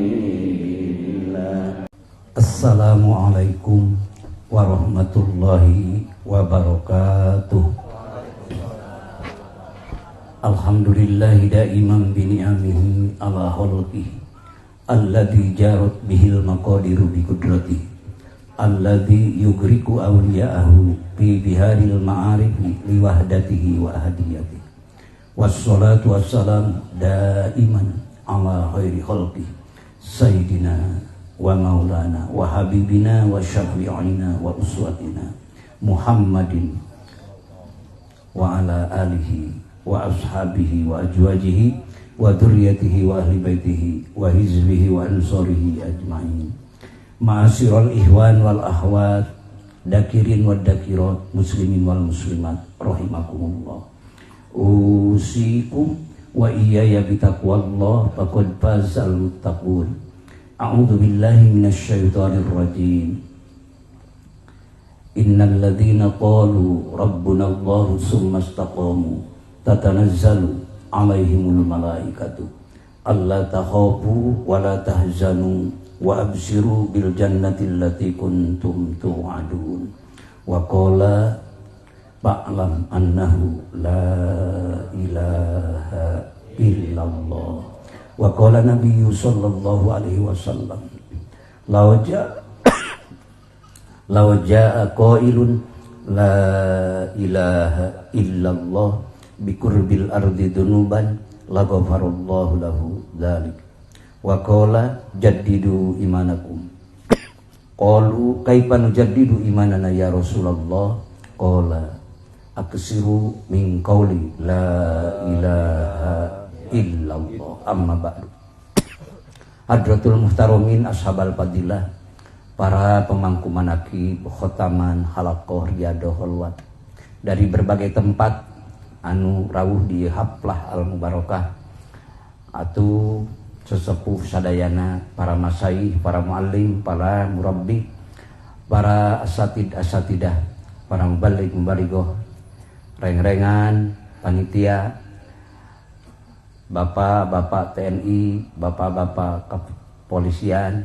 Habibillah. Assalamualaikum warahmatullahi wabarakatuh. Alhamdulillahi daiman bini'amihi ala khalqihi alladhi jarat bihil maqadiru bi qudratihi alladhi yugriku awliya'ahu fi biharil ma'arifi liwahdatihi wa ahadiyatihi. Wassalatu wassalam daiman ala khairi khalqihi sayyidina wa maulana wa habibina wa syafi'ina wa uswatina Muhammadin wa ala alihi wa ashabihi wa azwajihi wa dzurriyyatihi wa ahli baitihi wa hizbihi wa ansarihi ajmain. Ma'asyiral ikhwan wal akhwat, dakirin wad dakirat, muslimin wal muslimat rahimakumullah. Usikum wa iyaya bitaqwallah faqad fazal muttaqun. A'udzu billahi minasyaitonir rajim. Innal ladzina qalu rabbuna Allah summa istaqamu tatanazzalu alaihimul malaikatu alla takhafu wa la tahzanu wa abshiru bil jannati allati kuntum tu'adun. Wa qala fa'lam annahu la ilaha illallah. Wa qala nabiyyu sallallahu alaihi wasallam law jaa qailun la ilaha illallah biqurbil ardi dunuban la ghafarallahu lahu dzalik. Wa qala jaddidu imanakum. Qalu kaifa nujaddidu imanana ya Rasulullah? Qala aksiru min qawli la ilaha illallah. Amma ba'du. Hadratul muhtaramin ashabal fadilah, para pemangku manakib, khotaman, halaqah, riyadah, kholwat dari berbagai tempat anu rawuh di haflah al mubarakah atau sesepuh sadayana, para masaih, para muallim, para murabbi, para asatid asatidah, para mubaligh mubalighah, reng-rengan, panitia, bapak-bapak TNI, bapak-bapak kepolisian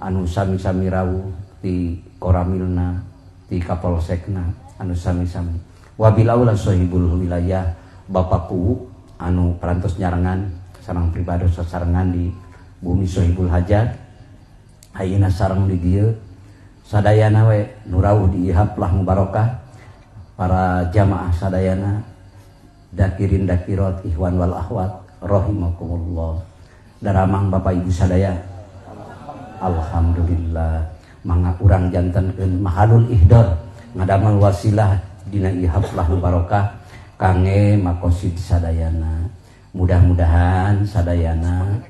anu sami-sami rawuh di Koramilna, di Kapolsekna anu sami-sami. Wabil aula sahibul wilayah Bapak Kuwu anu parantos nyarengan sareng pribados sasarengan di bumi sahibul hajat ayeuna sareng di dieu sadayana we nu rawuh di haflah mubarakah, para jamaah sadayana, dakirin dakirat, ikhwan wal akhwat rahimakumullah. Daramang Bapak Ibu sadaya, alhamdulillah mangga urang jantenkeun mahalul ihdar ngadamel wasilah dina ieu haflah mubarakah kangge makosid sadayana. Mudah-mudahan sadayana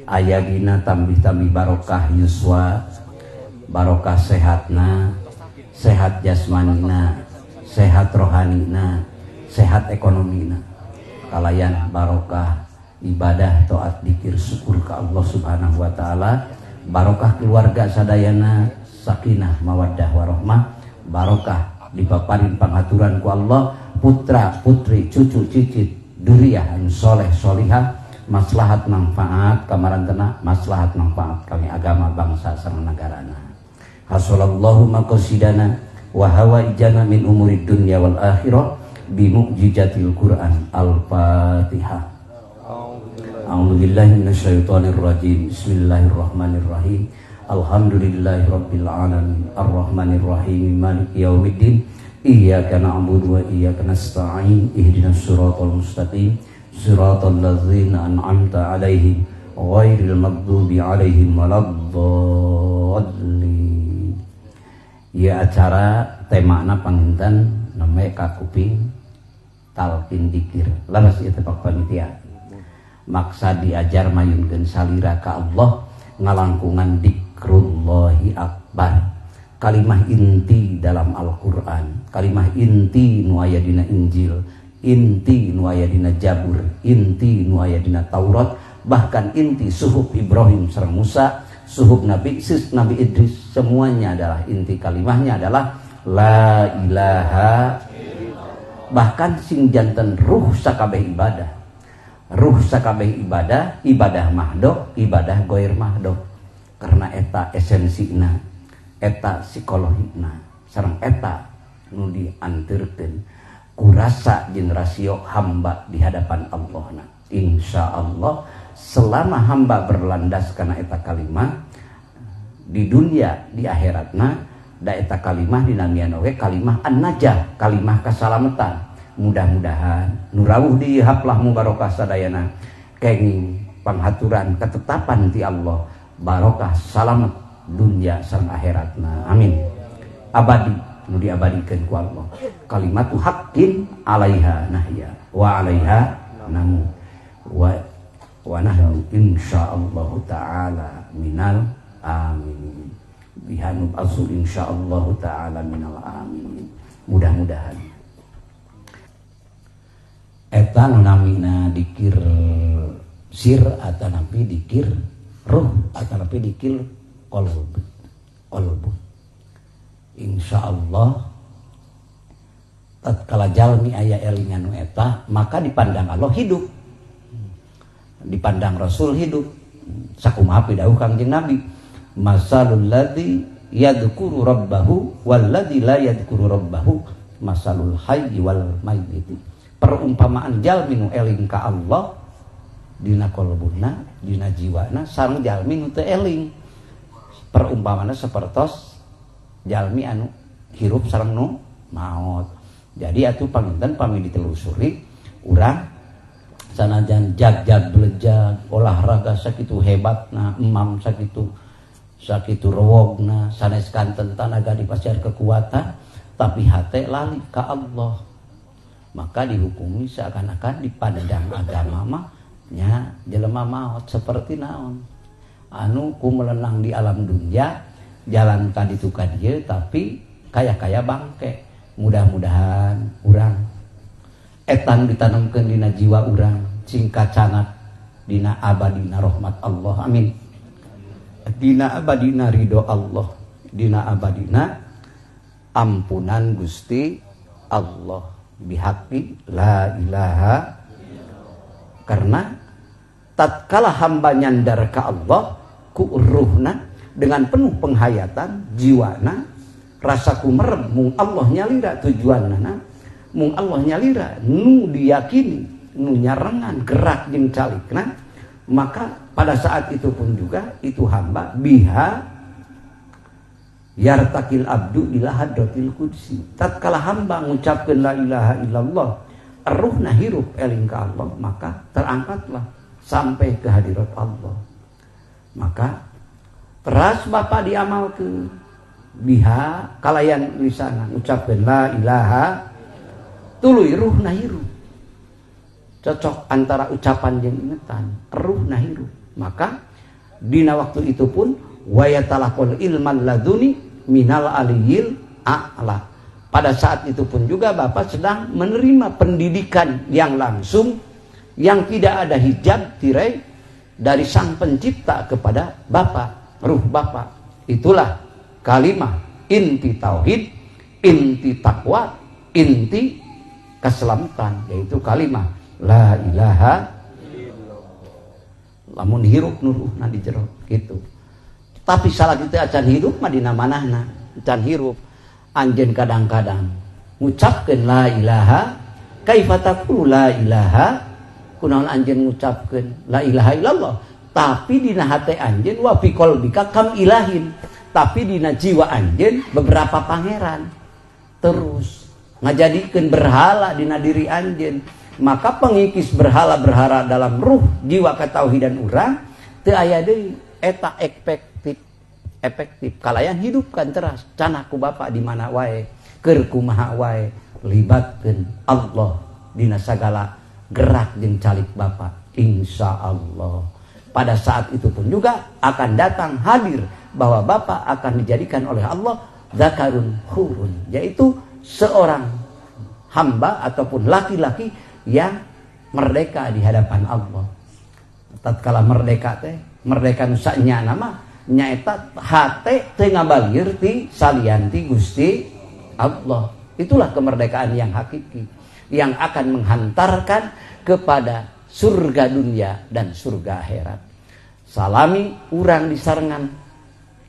aya dina tambih-tambih barokah yuswa, barokah sehatna, sehat jasmanina, sehat rohanina, sehat ekonomina, kalayan barokah ibadah taat dikir syukur ka Allah Subhanahu wa taala, barokah keluarga sadayana, sakinah mawaddah warahmah, barokah dipaparin pangaturan ku Allah, putra putri cucu cicit duriah anu soleh solihah, maslahat manfaat kamarantena, maslahat manfaat kami agama bangsa sareng negarana. Hasalallahu maqasidana wa hawaijana min umurid dunya wal akhirah bi mu'jizatil Quran. Al-Fatihah. A'udzubillahi minasyaitonir rajim. Bismillahirrahmanirrahim. Alhamdulillahirabbil alamin arrahmanir rahim maliki yaumiddin. Iyyaka na'budu wa iyyaka nasta'in. Ihdinas siratal mustaqim. Siratal ladzina an'amta 'alaihim ghairil maghdubi 'alaihim waladdallin. Ya acara temana panginten namanya kakuping talqin dikir. Leres ieu teh Pak panitia. Maksa diajar mayunkeun salira ka Allah ngalangkungan dikrullahi akbar. Kalimah inti dalam Al-Qur'an, kalimah inti nu aya dina Injil, inti nu aya dina Jabur, inti nu aya dina Taurat, bahkan inti suhuf Ibrahim sareng Musa, suhuf Nabi Sis, Nabi Idris, semuanya adalah inti kalimahnya adalah la ilaha. Bahkan sing janten ruh sakabeh ibadah, Ruh sakabeh ibadah, ibadah mahdoh, ibadah goir mahdoh. Karena eta esensina, eta psikologina, sareng eta nu dianterkeun kurasa jeung rasio hamba di hadapan Allahna. Insyaallah selama hamba berlandas kana eta kalimah di dunia di akhiratna, da eta kalimah dinamian oge kalimah an-najah, kalimah kasalamatan. Mudah-mudahan nu rawuh di haflah mubarokah sadayana kenging panghaturan ketetapan ti Allah, barokah salamet dunia sareng akhiratna. Amin. Abadi nu diabadikeun ku Allah. Kalimatu haqqin alaiha nahya wa alaiha namu wa nahnu insyaallah taala minal aminin. Biha nub'atsu insyaallah taala minal aminin. Mudah-mudahan eta nu namina dikir sir atanapi dikir ruh atanapi dikir qalb. Qalb. Insyaallah tatkala jalmi aya elingan nu eta maka dipandang Allah hidup. Dipandang Rasul hidup. Sakumaha pidawuh Kangjeng Nabi, masalul ladzi yadhkuru rabbahu wal ladzi la yadhkuru rabbahu masalul hayyi wal mayyit. Perumpamaan jalmi nu eling ka Allah dina kolbuna, dina jiwana sareng jalmi nu teu eling. Perumpamaanna sapertos jalmi anu hirup sareng nu maot. Jadi atuh panginten pami ditelusuri urang sanajan jag-jag belejag olahraga sakitu hebatna, emam sakitu sakitu rewogna, sanes kanten tanaga dipasihan kekuatan, tapi hate lali ka Allah. Maka dihukumi seakan-akan dipandang agama mah nya jelema maot seperti naon anu ku melenang di alam dunia jalan ka ditu ka dieu tapi kaya-kaya bangke. Mudah-mudahan urang etan ditanamkeun dina jiwa urang sing kacanat dina abadina rahmat Allah. Amin. Dina abadina ridho Allah, dina abadina ampunan Gusti Allah. Bihaqi la ilaha. Karena tatkala hamba nyandar ka Allah ku ruhna dengan penuh penghayatan jiwana, rasa kumerem mung Allah nyalira tujuanna, mung Allah nyalira nu diyakini nu nyarengan gerak jeung calikna, maka pada saat itu pun juga itu hamba biha yartakil abdu ila hadratil qudsi. Tatkala hamba ngucapkeun la ilaha illallah, ruhna hirup eling ka Allah, maka terangkatlah sampai ke hadirat Allah. Maka teras bapak diamalkeun biha kalayan lisana ngucapkeun la ilaha, tuluy ruhna hirup. Cocok antara ucapan jeung ingetan, ruhna hirup. Maka dina waktu itu pun wa yatalaqul ilmal laduni minal aliyil a'la. Pada saat itu pun juga bapak sedang menerima pendidikan yang langsung, yang tidak ada hijab tirai dari sang pencipta kepada bapak, ruh bapak. Itulah kalimah inti tauhid, inti takwa, inti keselamatan, yaitu kalimah la ilaha. Lamun hirup nuruhna di jero gitu. Tapi salah kita acan hirup mah dina manahna, acan hirup. Anjeun kadang-kadang ngucapkeun la ilaha, kaifa taqulu la ilaha, kunaon anjeun ngucapkeun la ilaha illallah, tapi dina hate anjeun wa fi qalbika kam ilahin, tapi dina jiwa anjeun beberapa pangeran. Terus ngajadikeun berhala dina diri anjeun. Maka pengikis berhala-berhala dalam ruh jiwa ketauhidan urang teu aya deui eta efektif. Efektif kalayan hidupkan teras canah ku bapak di mana wae, keur kumaha wae, libatkeun Allah dina sagala gerak jeung calik bapak. Insyaallah pada saat itu pun juga akan datang hadir bahwa bapak akan dijadikan oleh Allah zakarun hurun, yaitu seorang hamba ataupun laki-laki yang merdeka di hadapan Allah. Tatkala merdeka teh, merdeka nu sanyana mah nyaeta hate teu ngabalir ti salian ti Gusti Allah. Itulah kemerdekaan yang hakiki yang akan menghantarkan kepada Surga dunia dan surga akhirat. Salami urang disarengan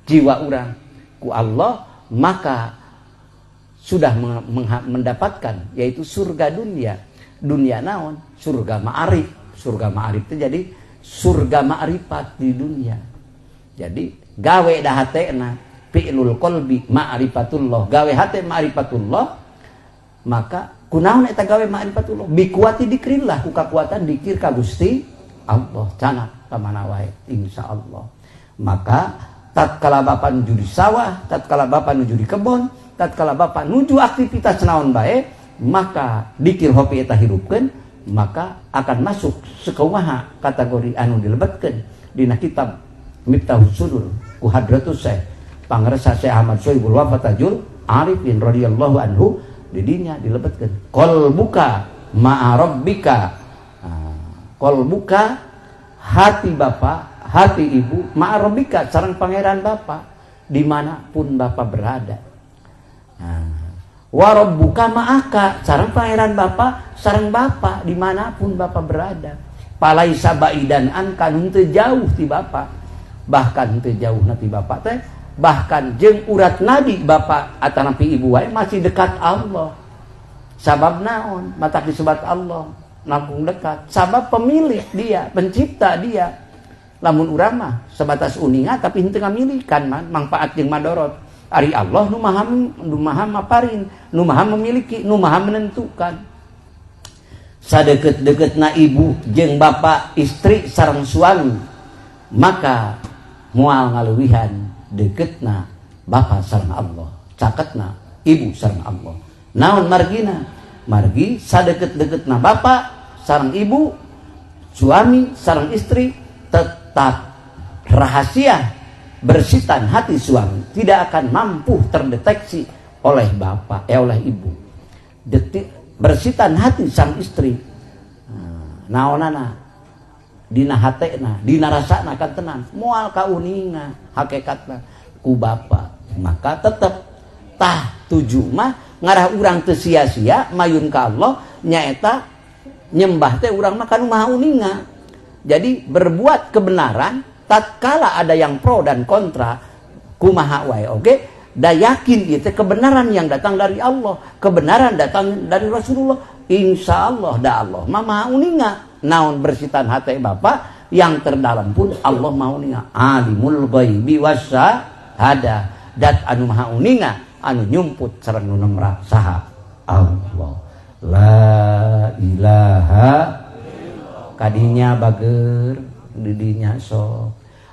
jiwa urang ku Allah, maka sudah mendapatkan yaitu surga dunia. Dunia naon? Surga ma'arif. Surga ma'arif itu jadi surga ma'rifat di dunia. Jadi gawe dah hatena fi'lul qalbi ma'rifatullah, gawe hate ma'rifatullah, maka kunaon eta gawe ma'rifatullah? Bikuati dikrillah, ku kakuatan dikir ka Gusti Allah, canak ka mana wae insyaallah. Maka tatkala bapak nuju di sawah, tatkala bapak nuju di kebon, tatkala bapak nuju aktivitas naon bae, maka dikir hopi eta hirupkeun, maka akan masuk sekumaha kategori anu dilebetkeun dina kitab Miftahus Sudur ku Hadratus Syekh Pangersa Syekh Ahmad Sohibul Wafa Tajul Arifin radhiyallahu anhu. Didinya dilebetkeun qalbuka ma'a rabbika, qalbuka hati bapak, hati ibu, ma'a rabbika sareng pangeran bapak dimanapun bapak berada. Nah, wa rabbuka ma'aka sareng pangeran bapak, sareng bapak dimanapun bapak berada. Palaisa baidan anka, henteu jauh ti bapak, bahkan henteu jauh ti bapak teh, bahkan jeung urat nadi bapak atanapi ibu wae masih dekat Allah. Sabab naon matak disebat Allah langkung dekat? Sabab pemilik dia, pencipta dia. Lamun urang mah sebatas uninga tapi henteu ngamilikan man manfaat jeung madorot. Ari Allah nu maha, nu maha maparin, nu maha memiliki, nu maha menentukan. Sadeket-deketna ibu jeung bapak, istri sareng suami, maka moal ngaluwihan deketna bapak sareng Allah, caketna ibu sareng Allah. Naon margina? Margi sadeket-deketna bapak sareng ibu, suami sareng istri, tetap rahasia bersitan hati suami tidak akan mampu terdeteksi oleh bapak, oleh ibu. Detik bersitan hati sang istri, nah, naonana dina hatena, dina rasana kan tenang, moal kauninga hakikatna ku bapak. Maka tetep tah tuju mah ngarah urang teu sia-sia mayun ka Allah, nyaeta nyembah teh urang mah kanu maha uninga. Jadi berbuat kebenaran tatkala ada yang pro dan kontra kumaha wae oke, da yakin itu kebenaran yang datang dari Allah, kebenaran datang dari Rasulullah, insya Allah da Allah mah maha uninga naon bersitan hati bapak yang terdalam pun Allah maha uninga. Alimul ghaibi wasyahada, dat anu maha uninga anu nyumput sareng nu nemrak saha? Allah. La ilaha kadinya bager didinya sok,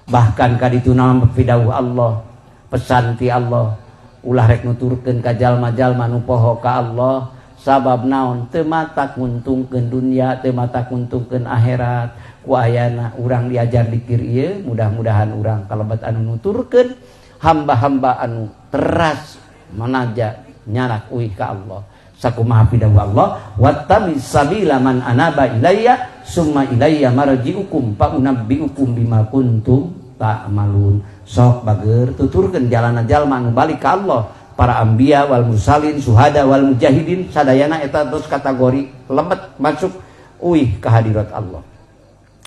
bahkan kaditu nama pidawuh Allah, pesan ti Allah, ulah rek nuturkeun ka jalma-jalma nu poho ka Allah. Sabab naon? Teu matak nguntungkeun dunia, teu matak nguntungkeun akhirat. Ku ayana urang diajar dikir ieu, mudah-mudahan urang kalebet anu nuturkeun hamba-hamba anu teras manaja nyarak uih ka Allah. Sakumaha pidawuh Allah, wattabi sabila man anaba ilayya summa ilayya marji'ukum fa unabbi'ukum bima kuntum ta'malun. Sok bager, tuturkeun jalana jalma anu balik ka Allah, para anbiya wal mursalin, suhada wal mujahidin, sadayana eta terus kategori lebet masuk uih kehadirat Allah.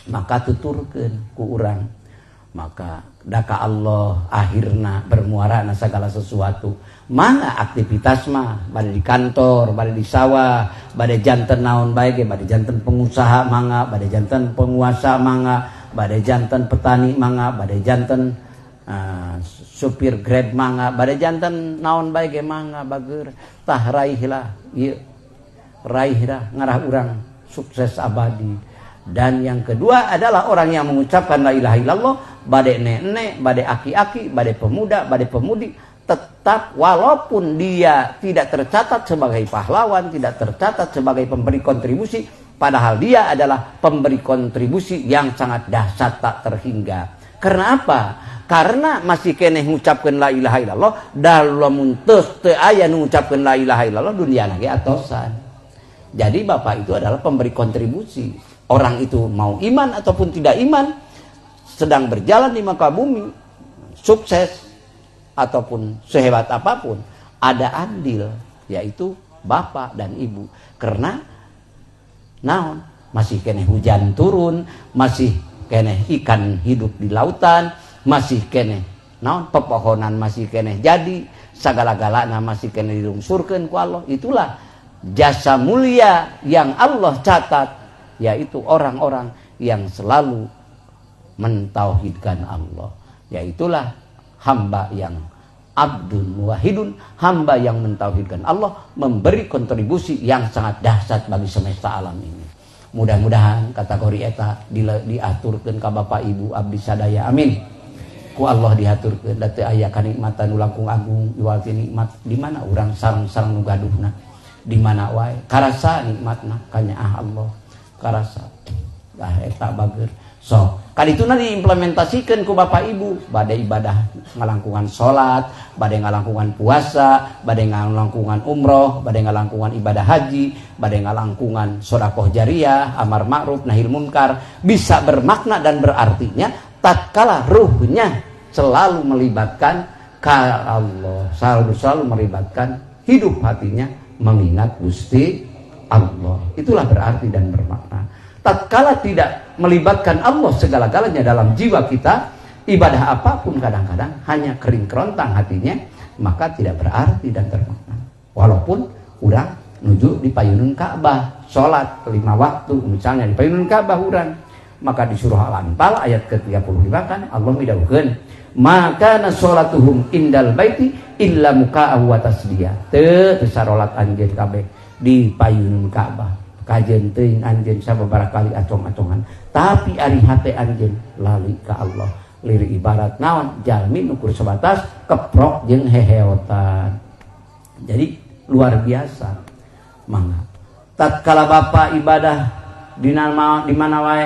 Maka tuturkeun ku urang, maka daka Allah akhirna bermuara na segala sesuatu. Mangga aktivitas mah bade di kantor, bade di sawah, bade janten naon bae ge, bade janten pengusaha mangga, bade janten penguasa mangga, bade janten petani mangga, bade janten supir Grab mangga, bade janten naon bae ge mangga bager. Tah raihlah ieu, raihlah ngarah urang sukses abadi. Dan yang kedua adalah orang yang mengucapkan la ilaha illallah, bade nenek, bade aki-aki, bade pemuda, bade pemudi, tetap walaupun dia tidak tercatat sebagai pahlawan, tidak tercatat sebagai pemberi kontribusi, padahal dia adalah pemberi kontribusi yang sangat dahsyat tak terhingga. Karena apa? Karena masih keneh ngucapkeun la ilaha illallah, dalam teus teu aya nu ngucapkeun la ilaha illallah dunia lagi atosan. Jadi bapak itu adalah pemberi kontribusi. Orang itu mau iman ataupun tidak iman, sedang berjalan di muka bumi, sukses ataupun sehebat apapun, ada andil, yaitu bapak dan ibu. Karena naon? Masih keneh hujan turun, masih keneh ikan hidup di lautan, masih keneh naon pepohonan masih keneh jadi sagala-galana masih keneh dilungsurkeun ku Allah. Itulah jasa mulia yang Allah catat, yaitu orang-orang yang selalu mentauhidkan Allah, yaitulah hamba yang abdun muwahhidun, hamba yang mentauhidkan Allah, memberi kontribusi yang sangat dahsyat bagi semesta alam ini. Mudah-mudahan kategori eta diaturkeun ka bapak ibu abdi sadaya, amin. Ku Allah diaturkeun da teu aya kanikmatan nu langkung agung iwal ti nikmat di mana urang sareng-sareng nu gaduhna, di mana wae karasa nikmatna kanyaah Allah karasa. Dah eta bager. So, kadituna diimplementasikan ku bapak ibu bade ibadah ngalangkungan salat, bade ngalangkungan puasa, bade ngalangkungan umroh, bade ngalangkungan ibadah haji, bade ngalangkungan sodakoh jariah, amar ma'ruf nahi munkar, bisa bermakna dan berartinya tatkala ruhnya selalu melibatkan ka Allah, selalu melibatkan hidup hatinya mengingat Gusti Allah. Itulah berarti dan bermakna. Tatkala tidak melibatkan Allah segala-galanya dalam jiwa kita, ibadah apapun kadang-kadang hanya kering kerontang hatinya, maka tidak berarti dan termakna. Walaupun urang nuju di payunun Ka'bah, sholat 5 waktu misalnya di payunun Ka'bah urang, maka di surah Al-Anfal ayat ke-35 kan Allah midawuhkeun, maka sholatuhum indal baiti illa muka'ahu wa tasdiyah. Teu teu sarolat anjeun kabeh di payunun Ka'bah. Kajen teuing anjeun sababaraha kali acong-acongan, tapi ari hate anjeun lali ka Allah. Liri ibarat naon jalmi nu kur sebatas keprok jeung heheotan. Jadi luar biasa. Mangga tatkala bapak ibadah di mana wae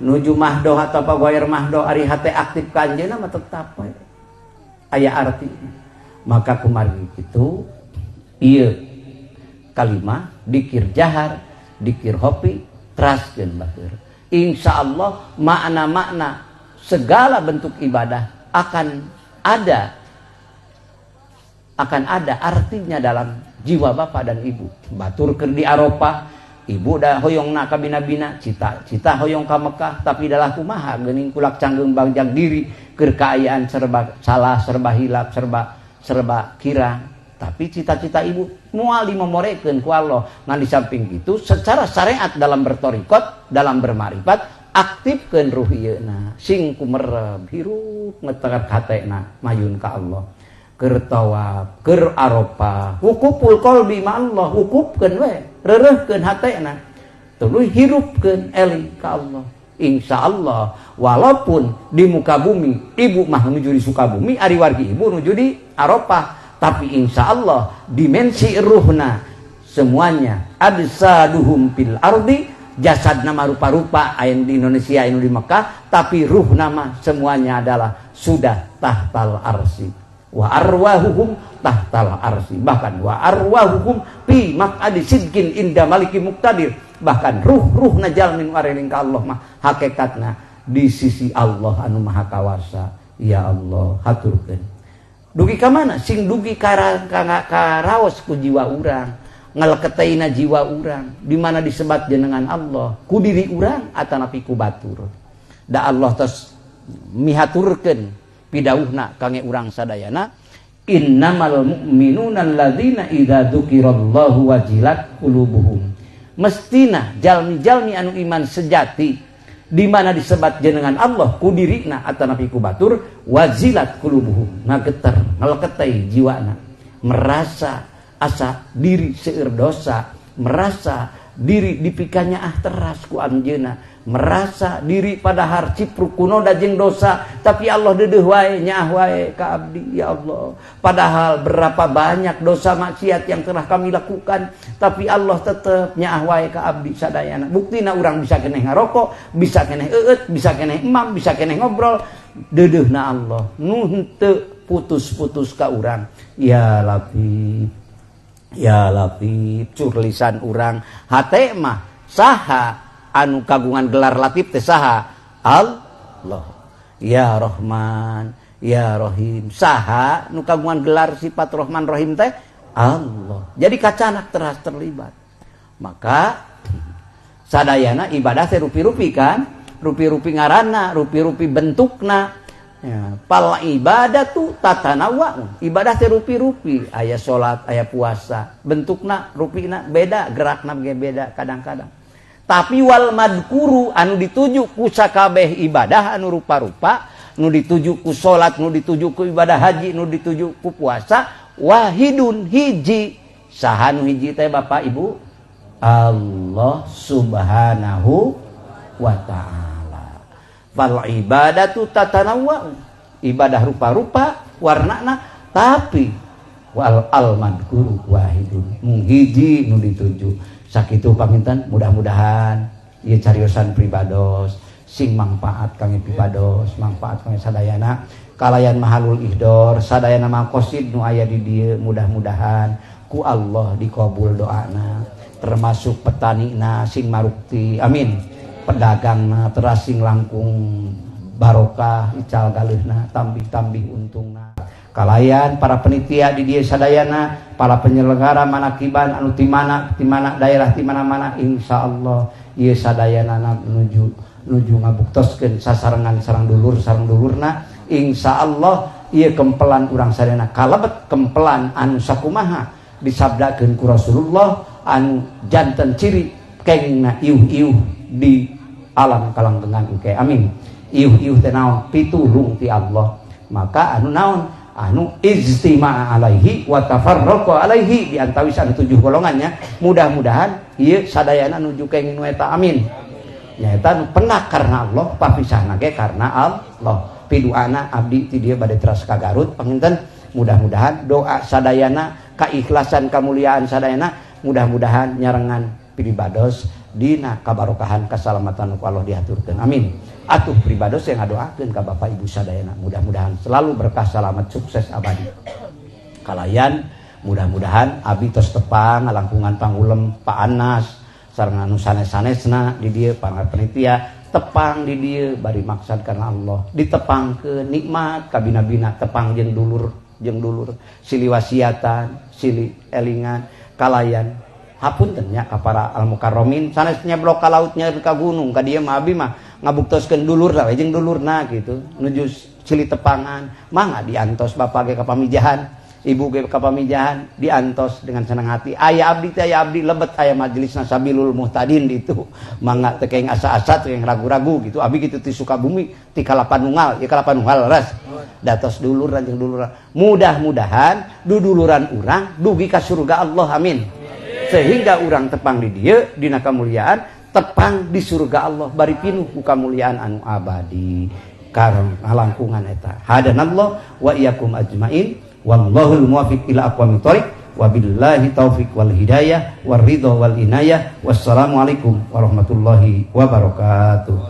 nuju mahdoh atau pagoyer mahdoh, ari hate aktif ka anjeunna mah tetap wae aya arti. Maka kemarin itu ieu kalimah dikir jahar, dikir hopi, teraskeun batur. Insya Allah makna-makna segala bentuk ibadah akan ada artinya dalam jiwa bapak dan ibu. Batur keur di Arafah, ibu dah hoyong na kabina-bina, cita-cita hoyong ka Mekah, tapi dalah kumaha geuning kulak canggeung bangjag diri keur kaayaan serba salah, serba hilap, serba kirang. Tapi cita-cita ibu moal dimomorekeun ku Allah. Ngan di samping itu secara syariat dalam bertorikot, dalam bermarifat, aktifkeun ruh ieuna, sing kumerep hirup ngetegar hatena mayun ka Allah. Keur tawaf, keur Arafah, wukuful qalbi ma Allah, wukufkeun we, reureuhkeun hatena. Tuluy hirupkeun eling ka Allah. Insya Allah walaupun di muka bumi ibu mah nuju di Sukabumi, ari wargi ibu nuju di Arafah, tapi insya Allah dimensi ruhna semuanya adsaduhum fil ardi, jasad nama rupa-rupa aya di Indonesia aya di Mekah, tapi ruh nama semuanya adalah sudah tahtal arsi wa arwahuhum tahtal arsi, bahkan wa arwahuhum fi maq'adi sidqin inda maliki muqtadir, bahkan ruh-ruh jalmi nu areling ka Allah mah hakikatna di sisi Allah anu maha kawasa. Ya Allah, haturkeun dugi ka mana sing dugi karaos ku jiwa urang, ngaleketeina jiwa urang di mana disebat jenengan Allah ku diri urang atanapi ku batur. Da Allah tos mihaturkeun pidauhna kange urang sadayana, innamal mu'minuna alladzina idza dzukirallahu wajilat qulubuhum. Mestina jalmi-jalmi anu iman sejati di mana disebat jenengan Allah ku dirina atanapi ku batur, wazilat qulubuhum, ngageter ngaleketai jiwana, merasa asa diri seueur dosa, merasa diri dipikanya ah teras ku anjeunna, merasa diri padahal cipruk kuno jeung dosa, tapi Allah deudeuh wae nyaah wae ka abdi. Ya Allah, padahal berapa banyak dosa maksiat yang telah kami lakukan, tapi Allah tetep nyaah wae ka abdi sadayana. Buktina urang bisa keneh ngarokok, bisa keneh eueut, bisa keneh emam, bisa keneh ngobrol, deudeuhna Allah nu henteu putus-putus ka urang. Ya Latif, ya Latif, curlisan urang hate mah saha anu kagungan gelar Latif teh saha? Allah. Ya Rahman, ya Rahim, saha nu kagungan gelar sifat Rahman Rahim teh? Allah. Jadi kacanak teras terlibat. Maka Sadayana ibadah teh rupi-rupi kan, rupi-rupi ngaranna, rupi-rupi bentukna. Ya, fal ibadatu tatanawwa, ibadah teh rupi-rupi, aya salat, aya puasa, bentukna rupina beda, gerakna ge beda kadang-kadang. Tapi wal madkuru anu dituju ku sakabeh ibadah anu rupa-rupa, nu dituju ku salat, nu dituju ku ibadah haji, nu dituju ku puasa, wahidun hiji. Saha nu hiji teh Bapak Ibu? Allah Subhanahu wa ta'ala. Fal ibadatu tatanawwa, ibadah rupa-rupa warnana, tapi wal al madkuru wahidun, mung hiji nu dituju. Sakitu panginten, mudah-mudahan ieu cariosan pribados sing mangfaat kami pribados, mangfaat kami sadayana, kalayan mahalul ihdor sadayana maqasid nu aya di dieu, mudah-mudahan ku Allah dikabul doana, termasuk petani na sing marukti, amin, pedagangna teras sing langkung barokah ical galeuhna, tambih-tambih untungna, kalayan para penitia di dieu sadayana, para penyelenggara manakiban anu ti mana ti mana daerah ti mana-mana, insyaallah ieu sadayana nuju nuju ngabuktoskeun sasarengan sareng dulur sareng dulurna. Insyaallah ieu kempelan urang sadayana kalebet kempelan anu sakumaha disabdakeun ku Rasulullah anu janten ciri kengingna iuh-iuh di alam kalanggengan engke, amin. Iuh-iuh teh naon? Pitulung ti Allah. Maka anu naon anu ijtima'a alaihi wa tafarraqa alaihi di antawis anu 7 golongannya, mudah-mudahan ieu sadayana nuju kenging nu eta, amin. Nyaeta nu pendak karena Allah, papisahna ge karena Allah. Piduana abdi ti dieu bade teras ka Garut panginten, mudah-mudahan doa sadayana, keikhlasan kemuliaan sadayana, mudah-mudahan nyarengan pribados dina kabarokahan kasalamatan ku Allah diaturkeun, amin. Atuh pribados yang ngadoakeun ka Bapak Ibu sadayana, mudah-mudahan selalu berkah, selamat, sukses abadi. Kalayan mudah-mudahan abi tos tepang ngalangkungan pangulem Pak Anas sareng anu sanes-sanesna di dieu, para panitia tepang di dieu bari maksad karena Allah, ditepangkeun nikmat kabina-bina, tepang jeung dulur silih wasiatan, silih elingan. Kalayan hapunten nya ka para al mukarromin sanes nyeblok ka lautnya ka gunung ka dieu mah, abi mah ngabuktoskeun dulur we jeung dulurna gitu, nuju silih tepangan. Mangga diantos bapak ge ka pamijahan, ibu ge ka pamijahan, diantos dengan senang hati. Aya abdi teh, aya abdi lebet, aya majelisna Sabilul Muhtadin ditu, mangga teu kenging asa-asa, teu kenging ragu-ragu gitu. Abi gitu ti Sukabumi, ti Kalapanunggal ya, Kalapanunggal ras datos dulur jeung duluran, mudah-mudahan duduluran urang dugi ka surga Allah, amin. Sehingga urang tepang di dieu dina kamuliaan, tepang di surga Allah bari pinuh ku kamuliaan anu abadi karena ngalangkungan eta. Hadanallah wa iyyakum ajmain, wallahul muwaffiq ila aqwamit thoriq, wabillahi taufik wal hidayah war ridha wal inayah. Wassalamualaikum warahmatullahi wabarakatuh.